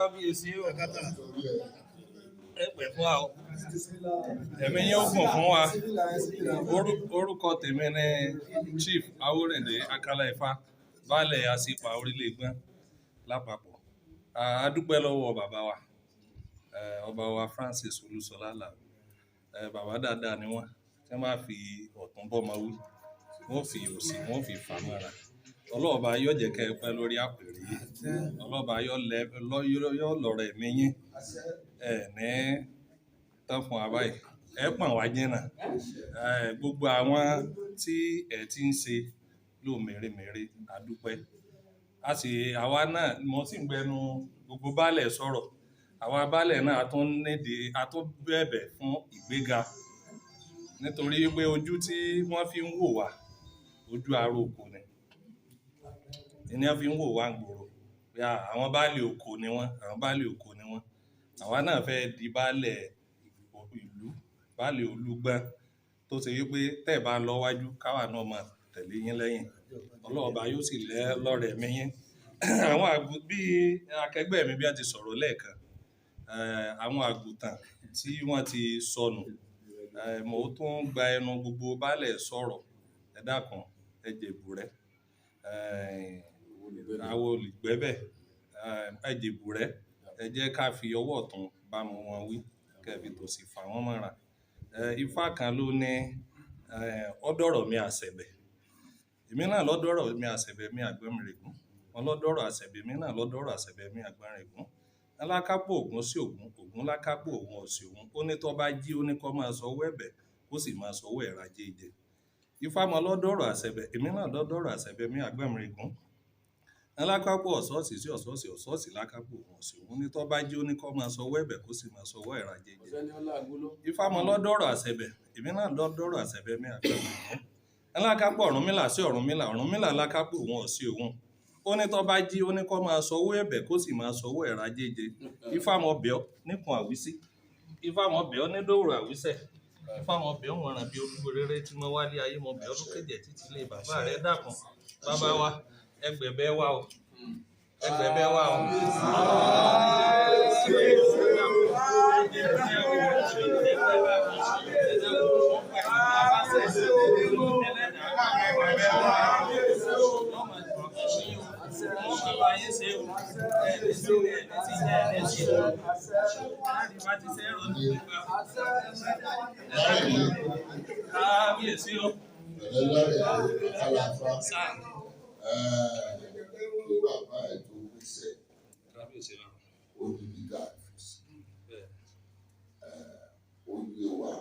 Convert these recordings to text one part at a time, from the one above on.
Kábíyèsí o, ẹ pẹ́ fún wa o, ẹ̀mí yín ó gùn fún wa. Orúkọ tèmi ni Chief Awórìndé Akálá Ifá, Baálẹ̀ Asípa Orílẹ̀-Ègbọ́n lápapọ̀. A dúpẹ́ lọ́wọ́ bàbá wa, ọba wa Francis Olúṣọlá Àlàó. Bàbá dáadáa ni wọ́n, tí wọ́n bá fi ọ̀tún bọ́mọ wí, wọ́n fi òsì, wọ́n fi fà mọ́ra. Ọlọ́ọ̀ba yóò jẹ́ kẹ́ ẹ pẹ́ lórí àpèrè yìí. Ọlọ́ọ̀ba yóò lọ̀rọ̀ ẹ̀mí yín. Ẹ ní tán fún wa báyìí. Ẹ pọ̀n wá jìnnà. Gbogbo àwọn tí ẹ ti ń ṣe ló mèremère, a dúpẹ́. A sì, àwa náà, mo sì ń gbẹnu gbogbo baálẹ̀ sọ̀rọ̀. Àwa baálẹ̀ náà a tún nídi, a tún bẹ̀bẹ̀ fún ìgbéga. Nítorí pé ojú tí wọ́n fi ń wò wá, ojú aró oko ni. Ní wọ́n fi ń wò wá ń gbòòrò. Pé àwọn baálé oko ni wọ́n, àwọn baálé oko ni wọ́n. Àwa náà fẹ́ di baálẹ̀ ìlú, baálé Olúgbọ́n tó ṣe wípé tẹ́ ẹ bá lọ wájú, káwa náà máa tẹ̀lé yín lẹ́yìn. Ọlọ́ọ̀ba yóò sì lẹ́ lọ́rẹ̀ ẹ̀mí yín. Àwọn bí akẹgbẹ́ mi bí wọ́n ti sọ̀rọ̀ lẹ́ẹ̀kan, àwọn àgùntàn tí wọ́n ti sọnù, mo tún gba ẹnu gbogbo baálẹ̀ sọ̀rọ̀. Ẹ dákun, ẹ jẹ̀bùrẹ́. Àwọn olùgbẹ́bẹ̀, ẹ jẹ̀bùrẹ́. Ẹ jẹ́ ká fi ọwọ́ ọ̀tún bá wọn wí, kí ẹ fi tòsì fà wọ́n mọ́ra. Ifá kan ló ní, ọ̀dọ̀rọ̀ mi àṣẹ̀bẹ̀. Èmi náà lọ́dọ̀rọ̀ mi àṣẹ̀bẹ̀ mi àgbọnmìrègún. Ọlọ́dọ̀rọ̀ àṣẹ̀bẹ̀, èmi náà lọ́dọ̀rọ̀ àṣẹ̀bẹ̀ mi àgbọnmìrègún. Alákápò Ògún sí Ògún, Ògún lákápò òun ò sí òun. Ó ní tó bá jí, ó ní kó máa sọ owó ẹ̀bẹ̀, kó sì máa sọ owó ẹ̀rà jẹ. Ifá mọ lọ́dọ̀rọ̀ àṣẹ̀bẹ̀, èmi náà lọ́dọ̀rọ̀ àṣẹ̀bẹ̀ mi àgbọnmìrègún. Alákápò ọ̀ṣọ́ọ̀ṣì sí ọ̀ṣọ́ọ̀ṣì, ọ̀ṣọ́ọ̀ṣì lákápò òun ò sí òun. Ó ní tó bá jí, ó ní kó máa sọ owó ẹ̀bẹ̀, kó sì máa sọ owó ẹ̀rà jẹ. Ifá mọ lọ́dọ̀rọ̀ àṣẹ̀bẹ̀, èmi náà lọ́dọ̀rọ̀ àṣẹ̀bẹ̀ mi àgbọnmìrègún. Alákápò Ọ̀rúnmìlà sí Ọ̀rúnmìlà, Ọ̀rúnmìlà lákápò òun ò sí òun. Ó ní tó bá jí, ó ní kó máa sọ owó ẹ̀bẹ̀, kó sì máa sọ owó ẹ̀rà jẹjẹ. Ifá mọ bẹ̀ ọ́ níkun àwísí. Ifá mọ bẹ̀ ọ́ ní dòwòrò àwísẹ̀. Ifá mọ bẹ̀ ọ́ wọ̀nràn bí olúwo rere tí mo wálé ayé, mọ bẹ̀ ọ́ lókèjẹ̀ títí ilé bàbá rẹ̀ dákun. Bàbá wa, ẹgbẹ̀bẹ̀ wa o. Ẹgbẹ̀bẹ̀ wa o. Kábíyèsí o. Ẹlẹ́rìí Akálàfá, Sáà. kí bàbá ẹ̀ tó gbèsè Kábíyèsí o. ó ní gíga àfẹ́sí. Bẹ́ẹ̀. Ó yé wa,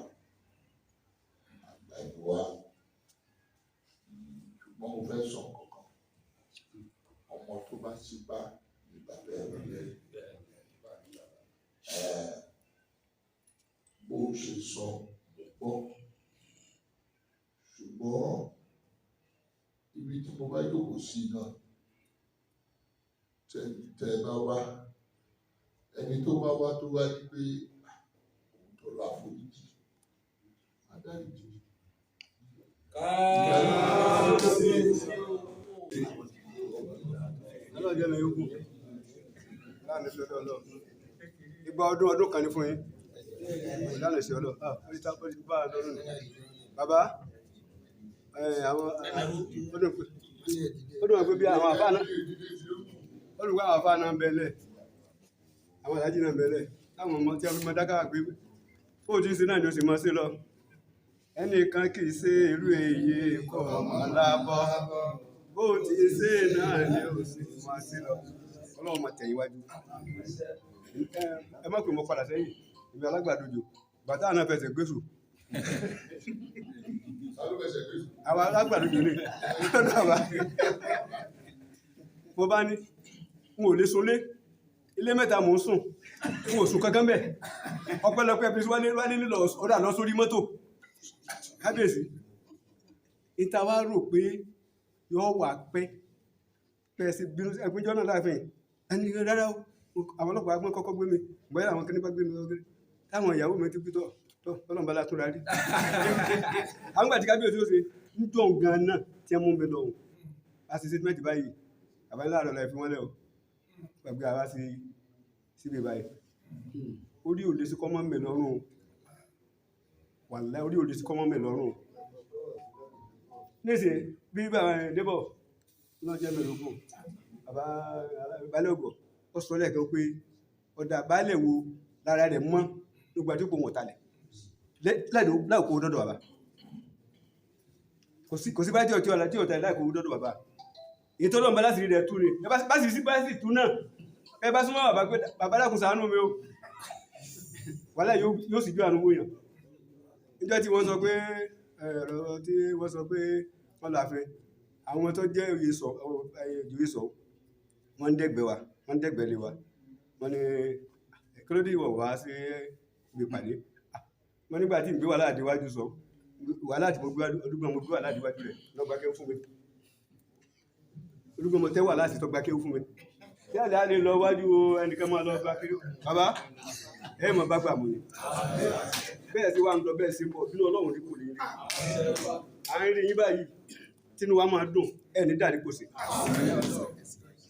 àgbà ni wá. Ṣùgbọ́n mo fẹ́ sọ nǹkan kan. Ọmọ tó bá sípá ní bàbá ẹ̀ lọ́lẹ́. Bó ṣe sọ, mo gbọ́. Ṣùgbọ́n ibi tí mo bá jókòó sí náà, tẹ́ ẹ bá wá, ẹni tó bá wá tó wá ní pé òun tọrọ àforíjì, má dáríjì. Ọlọ́run jẹ́ mi yókù láàrin sí ọlọ́run. Igba ọdún ọdún kan ní fún yín láàrin sí ọlọ́run. Ah, ó ti tá, ó ti bá a lọ́rùn ni. Bàbá, àwọn ó dùn pé bí àwọn àfáà náà, ó dùn pé àwọn àfáà náà ń bẹ̀lẹ̀, àwọn aláàjì náà ń bẹ̀lẹ̀, táwọn ọmọ tí a fi mọ dákàrà pé ó ti ń ṣe náà ni ó sì mọ sí lọ. Ẹnìkan kì í ṣe irú èyí kọ́ ọmọ lábọ́, bó ti ṣe náà ni ó sì máa ṣe lọ. Ọlọ́run máa tẹ̀yìn wájú. Ẹ má pè mo padà sẹ́yìn, èmi alágbàdojò, bàtà náà fẹsẹ̀ gbèsò. Ta ló fẹsẹ̀ gbèsò? Àwa alágbàdojò ni. Lọ́dọ̀ àwa. Mo bá ní, n ò lè sunlé, ilé mẹ́ta mò ń sùn, n ò sùn kankan bẹ́ẹ̀. Ọpẹ́lọpẹ́ fi wálé wálé nílò ọ̀dà lọ sórí mọ́tò. Kábíyèsí, ìta wa rò pé yóò wà pẹ́, pẹ́ sí bínú ẹgbẹ́jọ́ náà láàfin. Ẹni rárá o, àwọn ọlọ́pàá gbọ́n kọ́kọ́ gbé mi, bóyá àwọn kíní bá gbé mi lọ́gẹ́rẹ́. Táwọn ìyàwó mi ti kú tọ́, tọ́, Ọlọ́run bá látúnra rí. Àwọn ìgbà tí kábíyèsí ó ṣe ń dùn gan náà tí ẹ mú mi lọ. A ṣe statement báyìí, àbá ńlá àrọ̀ la fi wọ́n lẹ̀ o. Gbàgbé àwa ṣe Síbi báyìí, orí ò lè sí kọ́mọ́ mi lọ́rùn o. Wàláhì, orí ò lè sí kọ́mọ́ mi lọ́rùn o. Nísìnyí bí bàbá ẹ̀ débọ̀ lọ́jọ́ mẹ́rin, bàbá balẹ̀ ògọ̀, ó sọ lẹ́ẹ̀kan pé ọ̀dà baálẹ̀ wo lára rẹ̀ mọ́ nígbà tí kò wọ̀n talẹ̀ láì kó dọ́dọ̀ bàbá. Kò sí bá tí ọ̀tí ọ̀la tí ọ̀tá láì kó dọ́dọ̀ bàbá. Èyí tó lọ́nà bá láti rí rẹ̀ tú ni. Ẹ bá sì sí bá sì tú náà, ẹ bá súnmọ́ bàbá pé, "Bàbá, dákun, ṣàánú mi o," wàhálà yóò sì ju àánú wòyàn. Níjọ́ tí wọ́n sọ pé ọ̀rọ̀ tí wọ́n sọ pé wọ́n láàfin, àwọn tó jẹ́ oyè sọ, ìjòyè sọ, wọ́n ń dẹ́gbẹ́ wa, wọ́n ń dẹ́gbẹ́ lé wa. Wọ́n ní, "Kí ló dé ìwọ̀ wá sí ibi ìpàdé?" Wọ́n nígbà tí ń gbé wàhálà àdéwájú sọ, wàhálà tí mo gbé olúgbọ́n, mo gbé wàhálà àdéwájú rẹ̀ lọ́gbà kéwú fún mi. Olúgbọ́n, mo tẹ́ wàhálà sí tọ́gbà kéwú fún mi tí àlẹ́ àlẹ́ lọ wájú ẹnìkan máa lọ gba kiri. Bàbá, ẹ mọ̀ bá gbà mú ni bẹ́ẹ̀ sí wa ń lọ, bẹ́ẹ̀ sí ń bọ̀ bínú Ọlọ́run ní kò lè rí. À ń rí yín báyìí, tínú wa máa dùn. Ẹ ní dàrí kò sí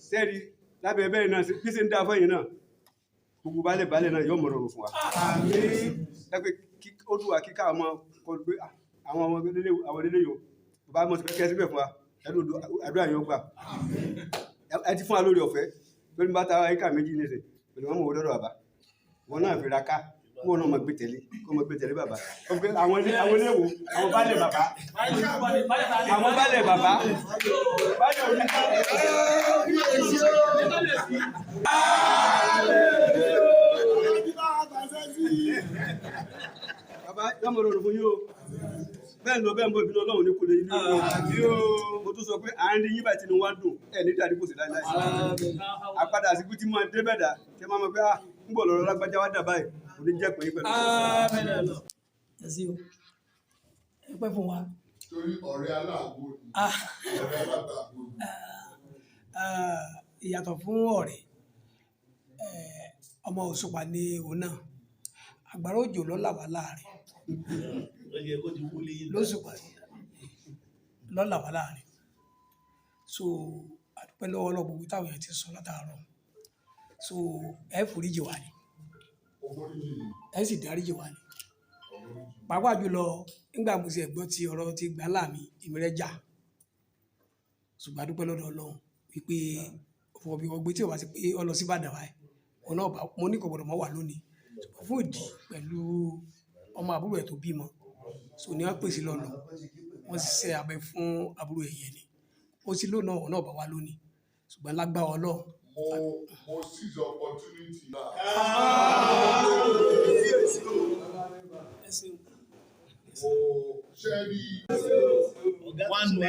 sẹ́ẹ̀rí lábẹ́ bẹ́ẹ̀ náà bí ṣe ń dá fẹ́yìn náà, gbogbo baálẹ̀ baálẹ̀ náà yóò mọ̀ rọrùn fún wa. Lápẹ́ ó dùn wá kíkà ọmọ kọ pé àwọn ọmọ délé, àwọn délé yòó, bàbá mọ̀ sí fẹ́ kẹ́ síbẹ̀ fún wa. Ẹ̀dùn àdúrà yóò gbà. Ẹ ti fún wa lórí ọ̀fẹ́ lórí bá ta ẹ̀ka méjì nìṣẹ́ pẹ̀lú wọn mọ̀ owó dọ́dọ̀ bàbá wọn náà fi ra ká wọn náà mọ̀ gbé tẹ̀lé kó mọ̀ gbé tẹ̀lé bàbá. Àwọn ilé wo, àwọn baálẹ̀ bàbá, àwọn baálẹ̀ bàbá, baálẹ̀ orí. Bàbá, yọmọ rọrùn fún yín o. Bẹ́ẹ̀ lọ, bẹ́ẹ̀ ń bọ̀, ìbínú Ọlọ́run ní kò lè ní o. Mo tún sọ pé à ń rí yín báyìí, tinú wa dùn. Ẹ̀ ní dàdí kò sí láíláí. Àpadà àsìkò tí máa dé bẹ́ẹ̀ dà tí máa mọ̀ pé ah, ń bọ̀ lọ́rọ̀ lágbájá wá dà báyìí, kò ní jẹ́ pé pẹ̀lú. Ẹ sí o, ẹ pẹ́ fún wa. Torí ọ̀rẹ́ aláàgbo ni, ọ̀rẹ́ alágbàgbò ni. Ah, ìyàtọ̀ fún ọ̀rẹ́, ọmọ Òṣùpá ni òun náà. Àgbàrá òjò ló là wá láàrin lóṣùpá ló là wá láàrin. So àdúpẹ́ lọ́wọ́ Ọlọ́run, gbogbo táwọn èèyàn ti sọ látàárọ̀. So ẹ foríjì wá ni, ẹ sì dáríjì wá ni, pàápàá jùlọ nígbà mo sì ẹ̀gbọ́n ti ọ̀rọ̀ ti gbàlà mi èmi rẹ̀ jà. Ṣùgbọ́n àdúpẹ́ lọ́dọ̀ Ọlọ́run wípé ọ̀fọ̀ bí wọ́n gbé tí ò bá sí pé ọ lọ sí Ìbàdàn báyìí, òun náà bá mo ní kò gbọdọ̀ mọ́ wà lónìí. Ṣùgbọ́n fún ìdí pẹ̀lú ọmọ àbúrò ẹ̀ tó bímọ, so ní wọ́n pèsè lọ́nà, wọ́n ṣiṣẹ́ abẹ fún àbúrò ẹ̀ yẹn ni ó sì lónà, òun náà bá wà lónìí. Ṣùgbọ́n lágbára Ọlọ́run. Mo seize opportunity náà. Ẹ ṣeun. Mo ṣe rí. ₦1,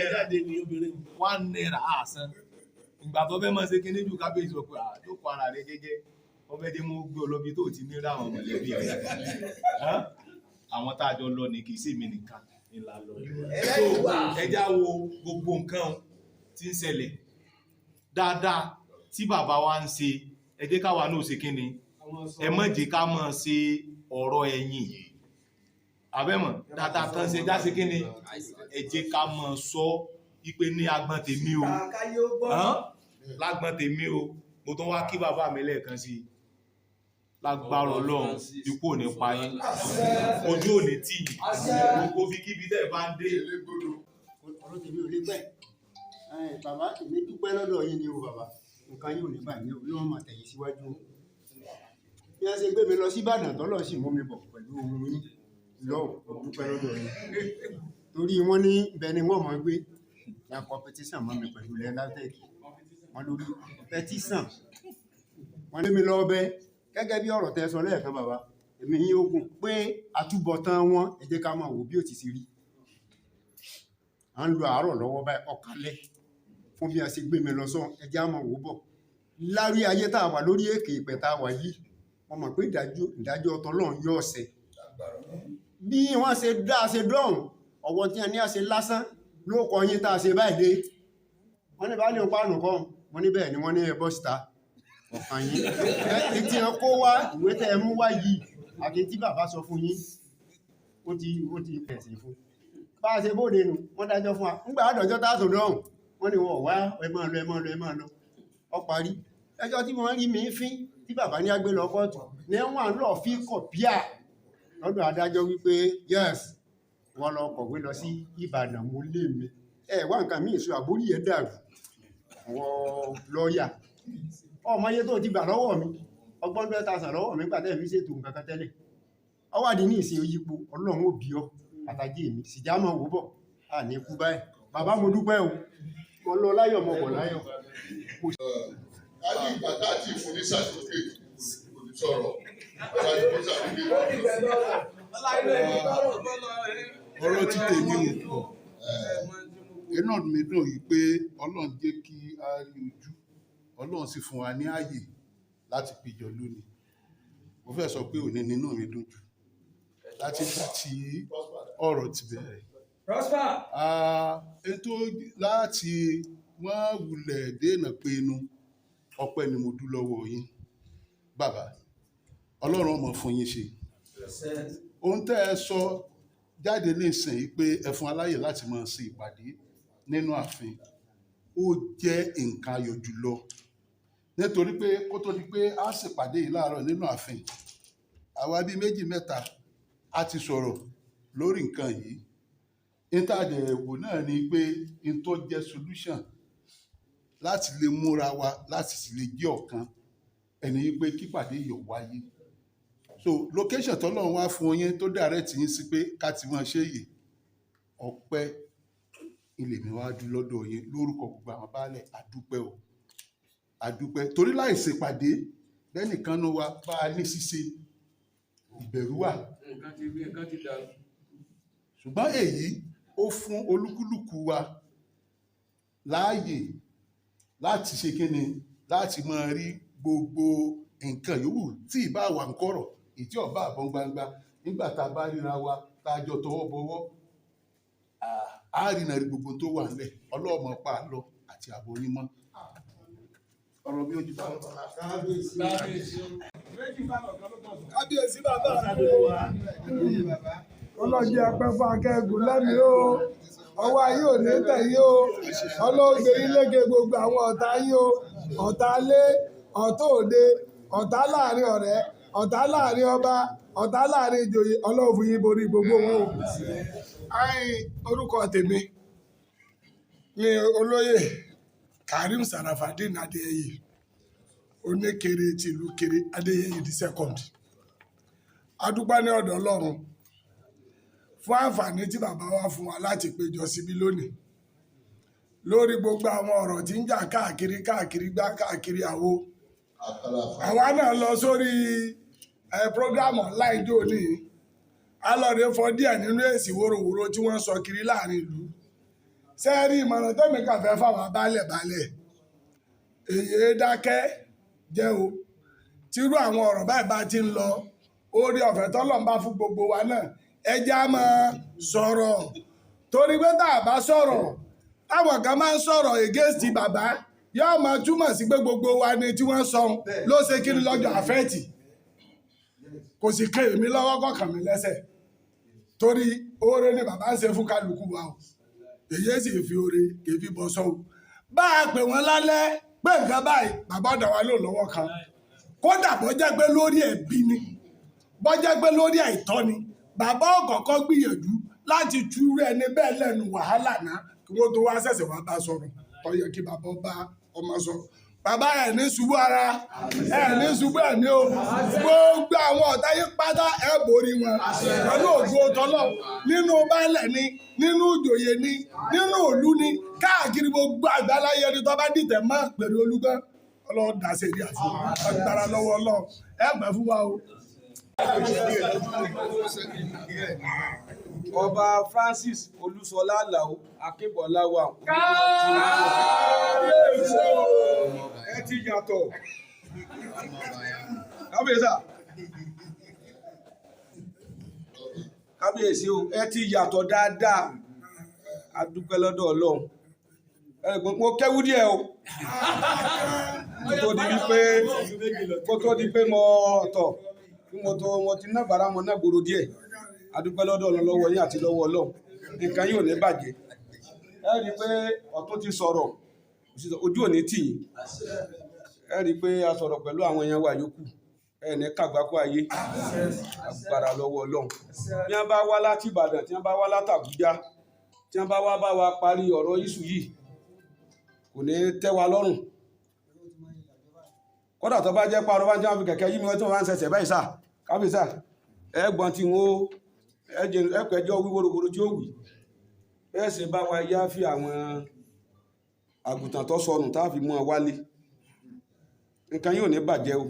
₦1 àsán. Ìgbà tó fẹ́ máa ṣe kíní jù, kábíyèsí sọ pé àjókòó ara rẹ jẹ́jẹ́, wọ́n fẹ́ dé mú gbé olóbi tó ti ní ráwọn mọ̀lẹ́bí rẹ̀. Hàn? Àwọn tá a jọ lọ ní kì í ṣèmi nìkan ni la lọ. So ẹ já wo gbogbo nǹkan tí ń ṣẹlẹ̀ dáadáa tí bàbá wa ń ṣe. Ẹ jẹ́ káwa náà ṣe kíni, ẹ má jẹ́ ká máa ṣe ọ̀rọ̀ ẹ̀yìn àbẹ́mọ̀ dáadáa tán ṣe já ṣe kíni, ẹ jẹ́ ká máa sọ ipe ní agbọ́n tèmi o. Hàn? Lágbọ́n tèmi o, mo tún wá kí bàbá mi lẹ́ẹ̀kan sí i. Lágbára Ọlọ́run, ikú ò ní pa yín, ojú ò ní tì yín, gbogbo ibikíbi tẹ́ ẹ bá ń dé. Elégbodò. Ọ̀rọ̀ tèmi ò lè pẹ́. Bàbá, èmi dúpẹ́ lọ́dọ̀ yín ni o. Bàbá, nǹkan yóò ní bàjẹ́ o, yóò máa tẹ̀yìn síwájú o. Bí wọ́n ṣe gbé mi lọ sí Ìbàdàn tọ́lọ̀ sì mú mi bọ̀ pẹ̀lú ohun yín lọ́wọ́, mo dúpẹ́ lọ́dọ̀ yín, torí wọ́n ní ibẹ̀ ni wọ́n máa gbé ya competition mọ́ mi pẹ̀lú LAUTECH. Wọ́n lórí petition, wọ́n lé mi lọ bẹ́. Gẹ́gẹ́ bí ọ̀rọ̀ tẹ́ sọ lẹ́ẹ̀kan, bàbá, èmi yín ogun pé àtúbọ̀tán wọn, ẹ jẹ́ ká máa wò bí ó ti ṣe rí. À ń lo àárọ̀ lọ́wọ́ báyìí, ọ̀kalẹ̀ fún bí a ṣe gbé mi lọ sọ́n. Ẹ jẹ́ á máa wò bọ̀ lárí ayé tá a wà lórí èkè ìpẹ̀ tá a wà yìí. Wọ́n mọ̀ pé ìdájọ́ Ọlọ́run yóò ṣẹ. Bí wọ́n ṣe dá a ṣe dọ́hùn ọ̀wọ́ tí a ní a ṣe lásán ló kọ yín tá a ṣe báyìí dé. Wọ́n ní báyìí pàánù kọ́, wọ́n ní bẹ́ẹ̀ ni, wọ́n ní ẹ bọ́ síta ọ̀kan yín. Ẹ tí ẹ kó wá, ìwé tẹ́ ẹ mú wá yìí àti tí bàbá sọ fún yín, ó ti pẹ̀sìn fún bá a ṣe bóde nù. Wọ́n dájọ́ fún wa ńgbà àdọ́jọ́ tá a tó dọ́hùn. Wọ́n ní wọ́n wá, ẹ máa lọ, ẹ máa lọ, ẹ máa lọ, ọ parí. Ẹjọ́ tí wọ́n rí mi fín. Tí bàbá ní agbé lọ kóòtù ní wọ́n lọ fi kọ̀píà lọ́dọ̀ adájọ́ wípé yes, wọ́n lọ kọ̀wé lọ sí Ìbàdàn, mo lé mi ẹ wá nǹkan míì sọ, àbórí ẹ̀ dàrú. Wọ́n lọ́ọ̀yà ọmọ ayé tó ti gbà lọ́wọ́ mi, ọgbọ́n 100,000 lọ́wọ́ mi gbà tẹ́ fi ṣètò nǹkan kan tẹ́lẹ̀, ọwọ́ àdín ní ìsìn oyípo. Ọlọ́run ò bí ọ àtàjì mi sìjà máa wò bọ̀ à ní kú báyìí. Bàbá, mo dúpẹ́ o, mo lọ láyọ̀, mo bọ̀ láyọ̀. Ká ní ìgbà tá a ti fún ní certificate, kò ní sọ̀rọ̀. Bàbá ti fún certificate. Ọ̀rọ̀ tí tèmi ò pọ̀. Inú mi dùn yìí pé Ọlọ́run jẹ́ kí a rí ojú, Ọlọ́run sì fún wa ní ààyè láti péjọ lónìí. Mo fẹ́ sọ pé òní nínú mi dùn jù láti ìgbà tí ọ̀rọ̀ ti bẹ̀rẹ̀. Ah, ètò láti wọ́n wulẹ̀ dènà pé inú ọpẹ́ ni mo dú lọ́wọ́ yín bàbá. Ọlọ́run ọmọ fún yín ṣe. Ohun tẹ́ ẹ sọ jáde nísìnyí pé ẹ fún aláyè láti máa ṣe ìpàdé nínú ààfin, ó jẹ́ nǹkan ayọ̀ jùlọ, nítorí pé kó tó di pé a ṣèpàdé yìí láàárọ̀ nínú ààfin, àwa bíi méjì mẹ́ta a ti sọ̀rọ̀ lórí nǹkan yìí. Ìtàdẹ̀wò náà ni pé n tó jẹ́ solution láti lè múra wa láti sì lè jẹ́ ọ̀kan ẹni yìí pé kípàdé yìí ó wáyé. So location tọ́lọ́run wá fún yín tó direct yín sí pé ká ti máa ṣe yìí, ọpẹ́ ilé mi wá dú lọ́dọ̀ yín lórúkọ gbogbo àwọn baálẹ̀. Àdúpẹ́ o, àdúpẹ́, torí láì ṣèpàdé lẹ́nìkan nu wa bá a ní ṣíṣe, ìbẹ̀rù wà. Nǹkan ti rí, nǹkan ti dàrú. Ṣùgbọ́n èyí ó fún olúkúlùkù wa láàyè láti ṣe kíni, láti máa rí gbogbo nǹkan yòówù tí ìbá wà ń kọ̀rọ̀, ìtí ọba àbọ̀n gbangba. Nígbà tá a bá ríra wa, tá a jọ tọwọ́ bọwọ́, á rìnà rí gbogbo tó wà nílẹ̀. Ọlọ́mọ pa lọ àti àbò yín mọ́. Ọ̀rọ̀ bí ojú bá lọ. Kábíyèsí, bàbá mi, ọlọ́jẹ́ apẹ́ fún akẹ́gùn lẹ́mìí o. Ọwọ́ ayé ò ní tẹ̀ yín o. Ọlọ́gbẹ́ yín lékè gbogbo àwọn ọ̀tá yín o, ọ̀tá lé, ọ̀tá òde, ọ̀tá láàrin ọ̀rẹ́, ọ̀tá láàrin ọba, ọ̀tá láàrin ìjòyè. Ọlọ́run fún yín borí gbogbo wọn o. Ayin, orúkọ tèmi ni olóyè Karim Sarafadeen Adéyẹyè, Oníkéré tìlú Kéré, Adéyẹyè the second. Adúpẹ́ ní ọ̀dọ̀ Ọlọ́run fún àǹfààní tí bàbá wa fún wa láti péjọ síbí lónìí lórí gbogbo àwọn ọ̀rọ̀ tí ń jà káàkiri káàkiri gbá káàkiri àwo. Àwa náà lọ sórí ẹ program online jò ní alọ́ọ̀rẹ́ fọ díẹ̀ nínú èsì wóróworó tí wọ́n ń sọ kiri láàrin ìlú sẹ́ẹ̀rí. Ìmọ̀ràn tẹ́mi kàn fẹ́ fáwọn baálẹ̀ baálẹ̀, èyí dákẹ́ jẹ́ o. Tírú àwọn ọ̀rọ̀ báyìí bá ti ń lọ, orí ọ̀fẹ́ tọ́lọ́run bá fún gbogbo wa náà, ẹ jẹ́ á máa sọ̀rọ̀, torí pé tá a bá sọ̀rọ̀, táwọn kan máa ń sọ̀rọ̀ against bàbá, yóò máa túmọ̀ sí pé gbogbo wa ni tí wọ́n sọ ló ṣe kí ni lọ́jọ́ àfẹ́ẹ̀tì. Kò sì kan èmi lọ́wọ́ kọ̀ọ̀kan mi lẹ́sẹ̀, torí oore ni bàbá ń ṣe fún kálukú wa o. Èyí sì fi oore kì í fi bọ́ sọ́wọ́. Bá a pè wọ́n lálẹ́ pé nǹkan báyìí, bàbá ọ̀dà wa lò lọ́wọ́ kan, kódà bó jẹ́ pé lórí ẹ̀bí ni, bó jẹ́ pé lórí àìtọ́ ni, bàbá ọ̀kọ̀ọ̀kan gbìyànjú láti tú ẹni bẹ́ẹ̀ lẹ́nu wàhálà náà kí wọ́n tó wá ṣẹ̀ṣẹ̀ wá bá sọ̀rọ̀ tó yẹ kí bàbá bá ọmọ sọ̀rọ̀. Bàbá, ẹ̀ ní ṣubú ara, ẹ̀ ní ṣubú ẹ̀mí o. Gbogbo àwọn ọ̀tá yín pátá, ẹ̀ borí wọn pẹ̀lú ògo tọ́lọ̀. Nínú baálẹ̀ ni, nínú ìjòyè ni, nínú ìlú ni, káàkiri gbogbo àgbáláyé, ẹni tó bá dìtẹ̀ mọ́ pẹ̀lú olúgbọ́n, Ọlọ́run dá sí èdè àfún agbára lọ́wọ́ Ọlọ́run. Ẹ gbà fún wa o. Ọba Francis Olúṣọlá Àlàó Akínbọ̀lá wà. Ẹ ti yàtọ̀, kábíyèsí à. Kábíyèsí o, ẹ ti yàtọ̀ dáadáa. A dúpẹ́ lọ́dọ̀ Ọlọ́run. Ẹ gbọ́n, mo kẹ́wú díẹ̀ o kó tó di wípé kó tó di pé mo tọ̀ kí mo tó mo ti ná bàrà mo ná gbòòrò díẹ̀. A dúpẹ́ lọ́dọ̀ Ọlọ́run lọ́wọ́ yín àti lọ́wọ́ Ọlọ́run, nǹkan yóò ní bàjẹ́. Ẹ rí i pé ọ̀tún ti sọ̀rọ̀, ojú ò ní tì yín. Ẹ rí i pé a sọ̀rọ̀ pẹ̀lú àwọn èèyàn wa yòókù, ẹ ní kàgbákò ayé, agbára lọ́wọ́ Ọlọ́run. Bí wọ́n bá wá láti Ìbàdàn, tí wọ́n bá wá láti Àbújá, tí wọ́n bá wá bá wa parí ọ̀rọ̀ iṣu yìí, kò ní tẹ́ wa lọ́rùn. Kódà tó bá jẹ́ pàrọ̀ bá ń jẹ́ wọn fi kẹ̀kẹ́ yí mi wọ́n tí wọ́n bá ń ṣẹ̀ṣẹ̀ báyìí sà, kábíyèsà, ẹ gbọ́n tí wọ́n ẹ pẹ́jọ́ wí wóróworó tí ó wì. Bẹ́ẹ̀ sì bá wa yá fi àwọn àgùntàn tó sọnù tá a fi mú ọ wálé. Nǹkan yóò ní bàjẹ́ o.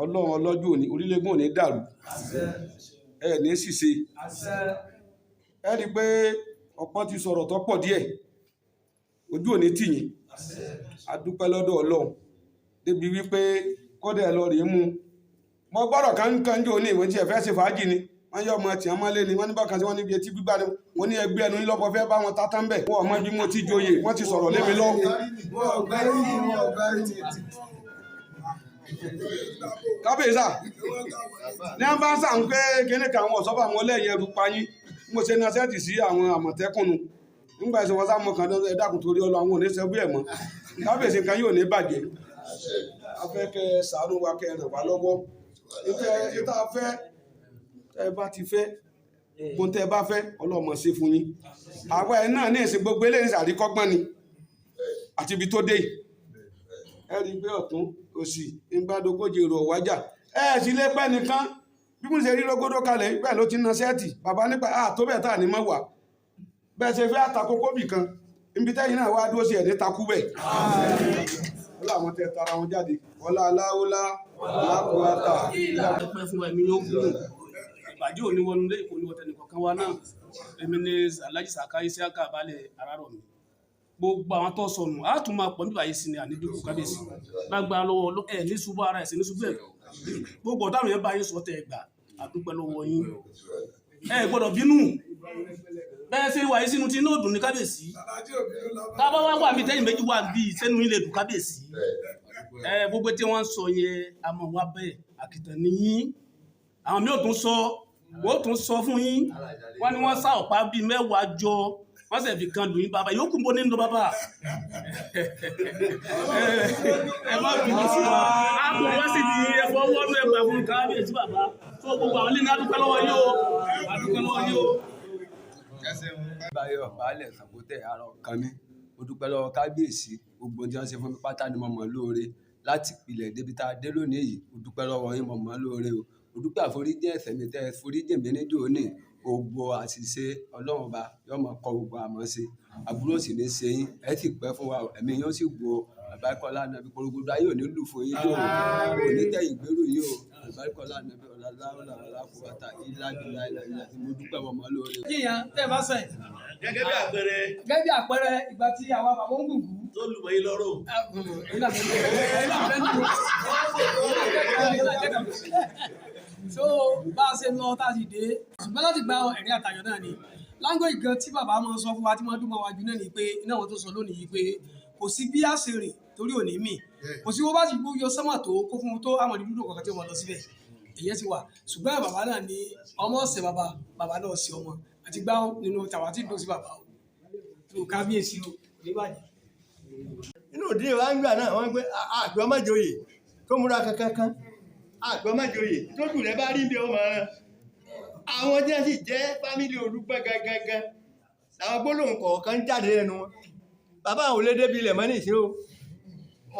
Ọlọ́run ọlọ́jọ́ òní, orílẹ̀-èdè òní dàrú. Ẹ ní ṣìṣe. Ẹ rí i pé ọ̀pọ̀ ti sọ̀rọ̀ tó pọ̀ díẹ̀. Ojú òní tì yín. A dúpẹ́ lọ́dọ̀ Ọlọ́run. Débi wípé kódà ẹ lọ rèé mú. Mo gbọ́dọ̀ kan jò ní ìwé tí ẹ fẹ́ ṣe fàájì ni. Wọ́n yọ ọmọ tí wọ́n mọ́lé ni, wọ́n ní bákan tí wọ́n níbi etí gbígbá ni. Wọ́n ní ẹgbẹ́ ẹnu yín lọ́pọ̀ fẹ́ bá wọn tátán bẹ̀. Wọ́n ọmọ bí mo ti joyè, wọ́n ti sọ̀rọ̀ lé mi lọ́wọ́. Kábíyèsà, ní wọ́n bá ń sàn pé kíní kan àwọn ọ̀sọ́fà wọn lẹ́yìn ẹrù payín. Mo ṣe na sẹ́ẹ̀tì sí àwọn àmọ̀tẹ́kùn nu. Nígbà tí wọ́n sá mọ́ kan ẹ dákun torí Ọlọ́run, àwọn oníṣẹ́ bí ẹ̀ mọ́. Kábíyèsí nǹkan yóò ní bàjẹ́. A fẹ́ kẹ́ ẹ ṣàánú wa, kẹ́ ẹ ràn wá lọ́wọ́. Ìtẹ́ a fẹ́, tẹ́ ẹ bá ti fẹ́, gbogbo tẹ́ ẹ bá fẹ́, Ọlọ́run máa ṣe fún yín. Àwa ẹ̀ náà ní ìsìn gbogbo eléyìí àríkọ́gbọ́n ni àti ibi tó dé yìí. Ẹ rí i pé ọ̀tún òsì ìgbàdógójì èrò ọ̀wájà. Ẹ sì lè pẹ́ nìkan. Bí mo ṣe rí rógódó kalẹ̀ bẹ́ẹ̀ ló ti na sẹ́ẹ̀tì. Bàbá nípa tó bẹ́ẹ̀ tà ní mọ́ wà. Bẹ́ẹ̀ ṣe fẹ́ àtakókó bì kan. Ibi tẹ́yìn náà wá dúró sí ẹ̀ ní takú bẹ́ẹ̀. Ó láwọn tẹ tara wọn jáde. Ọlá aláwọlá lákòótà. Dúpẹ́ fún ẹ̀mí yóò gùn. Ìbàjẹ́ òní wọnú lé ìkòní wọtẹ nìkọ̀ọ̀kan wa náà. Èmi ni Alhaji Saka Isiaka Baálẹ̀ Arárọ̀mí. Gbogbo àwọn tó sọnù, a tún máa pọ̀ nígbà yìí sí ni ànídìkú kábíyèsí. Lágbára lọ́wọ́ ẹ̀ ní ṣubú ara ẹ̀ sí ní ṣubú ẹ̀. Gbogbo ọ̀dọ́ àwọn yẹn bá yín sọ tẹ gbà, a dúpẹ́ lọ́wọ́ yín. Ẹ gbọ́dọ̀ bínú. Bẹ́ẹ̀ ṣe wà yìí sínú tí inú òdùn ní kábíyèsí. Tá a bá wá wà mí tẹ́yìn méjì wà bí sẹ́nu ilé dùn kábíyèsí. Ẹ gbogbo tí wọ́n ń sọ yẹn, a mọ̀ wá bẹ́ẹ̀, àkìtàn ni yín. Àwọn míì ò tún sọ, wọ́n tún sọ fún yín. Wọ́n ní wọ́n sá ọ̀pá bíi mẹ́wàá jọ, wọ́n sì fi kan lù yín bàbá, yòókù ń bọ́ nínú bàbá. Ẹ má bínú sí wa. A kò wá sí di ẹ̀fọ́ wọ́nú ẹgbẹ́ fún kábíyèsí bàbá. Tó gbogbo àwọn ilé ní a dúpẹ́ lọ́wọ́ yín o. A dúpẹ́ lọ́wọ́ yín o. Báyọ̀ Baálẹ̀ Sàngótẹ̀ ara ọ̀kan mi. Mo dúpẹ́ lọ́wọ́ kábíyèsí, gbogbo ohun tí wọ́n ṣe fún mi pátá ni mo mọ̀ lóore. Láti ìpìlẹ̀ débi tá a dé lónìí yìí, mo dúpẹ́ lọ́wọ́ yín, mo mọ̀ lóore o. Mo dúpẹ́ àforíjì ẹ̀ṣẹ̀ mi tẹ́ ẹ foríjì mí níjó ní. Gbogbo àṣìṣe Ọlọ́run ọba yóò máa kọ gbogbo àmọ́ ṣe. Àbúrò sì ní ṣe yín, ẹ sì pẹ́ fún wa o, ẹ̀mí yín ó sì gbó o. Àbáríkọ́lá Nàbí Korogodo ayé ò ní lù fún yín jò o. Kò ní tẹ̀yìn gbèrú yín o. Àbáríkọ́lá Nàbí ọ̀làláwọ̀lá ọ̀làkùwàtà ìlà bìlà ìlà ìlà tí mo dúpẹ́ mo mọ̀ lóore. Jíyan tẹ́ ẹ bá sẹ̀. Gẹ́gẹ́ bí àpẹẹrẹ. Gẹ́gẹ́ bí àpẹẹrẹ ìgbà tí àwa bàbá ń gùngùn. Tó lùmọ̀ yín lọ́rùn. So bá a ṣe lọ tá a sì dé, ṣùgbọ́n láti gba ẹ̀rí àtàyọ̀ náà ni. Language gan tí bàbá máa ń sọ fún wa tí wọ́n dún mọ́ wa jù náà ni pé iná wọn tó sọ lónìí yìí pé kò sí bí a ṣe rìn torí òní mì. Kò sí wọ́n bá sì gbóyọ sánmà tó kó fún un tó àwọn ìdúró kọ̀ọ̀kan tí wọ́n lọ síbẹ̀. Èyí ti wà. Ṣùgbọ́n bàbá náà ni ọmọ ọ̀sẹ̀ bàbá, bàbá náà sí ọmọ. Àti gbá nínú tàwa tí dùn sí bàbá o. Tó kábíyèsí o, kò ní bàjẹ́. Inú òdìrí wa ń gbà náà, wọ́n ń pé àgbẹ̀ ọmọ joyè tó múra kankan àgbẹ̀ ọmọ joyè tó dùn rẹ bá rí bí ọmọ rẹ. Àwọn tí wọ́n sì jẹ́ fámìlì Olúgbọ́n gangan làwọn gbólóhùn kọ̀ọ̀kan jáde lẹ́nu wọn. Bàbá àwọn olè débi ilẹ̀ mọ́ ní ìṣe o.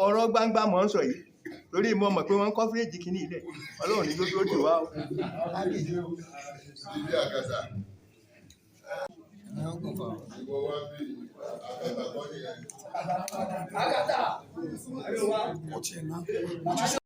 Ọ̀rọ̀ gbangba mọ̀ ń sọ yìí torí mo mọ̀ pé wọ́n ń kọ́ fíríjì kìíní ilẹ̀. Ọlọ́run ní lójú ó dì wá o. Ilé àgàtà. Ìwọ wá bí àgàtà kọ́ nìyẹn. Àgàtà.